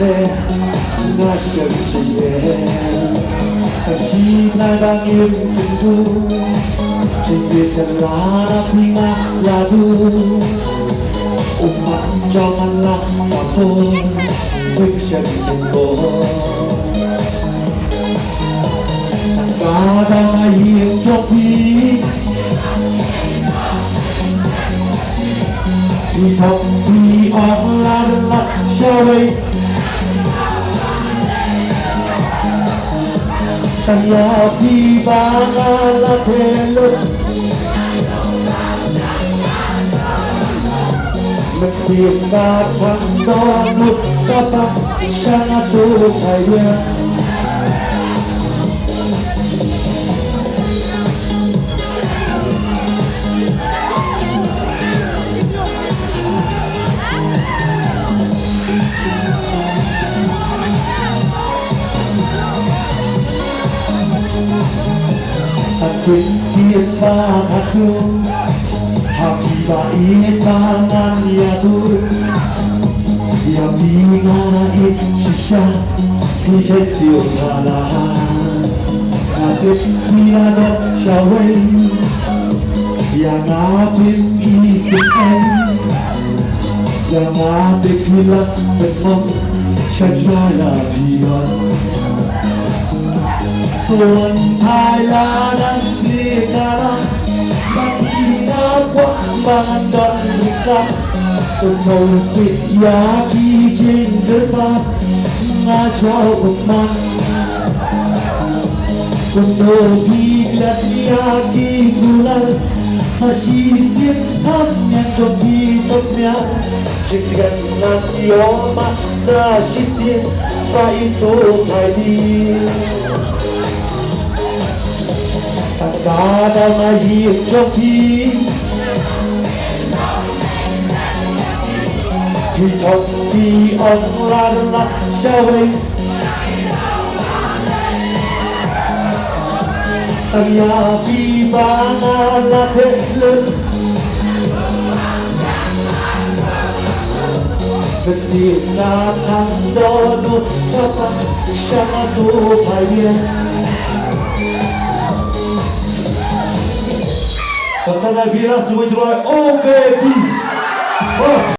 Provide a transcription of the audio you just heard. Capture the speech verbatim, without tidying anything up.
Nga shem jingeh. Ka shi bnai ba ngim kyntu. Jingeh ka la na phi nga la du. U mat jong nga la ka poi. Phi shem jingeh. Ka dang ïa jong phi. Phi thok phi ong la la shawei. Tang ïa phi ba nga la theh lut. Mynsiem ka thang don lut ka pang sha nga tu phaïa. Ka tip tip ba ka tu. Ha phi ba ïeit ba ngan ïa tu. Ïa phi nga ïeit shisha. Phi heh tip ba la. Ka tip phi la dok shawei. Ïa nga phi i shisha. Ïa nga phi phi la phi mong. Sha jia ïa phi ba. Tuan Thailand ang phi ka la. Ba phi na kwah ba ngan don phi ka. Kumno sih ïa ki jingkyrpad nga jaw kumno. Kumno phi klet ïa ki kulai. Sa shisien tham ïa jong phi top ïa. Jingkyrpad nga ïoh ma sa shisien ba ito phai di. Tang ka dang ïa jong phi. Phi thok phi ong la la shawei. Tang ïa phi ba nga la theh lut. Mynsiem ka thang don lut ka pang sha nga tu phaïa. Kata na vira suwai jroi, oh baby. Oh.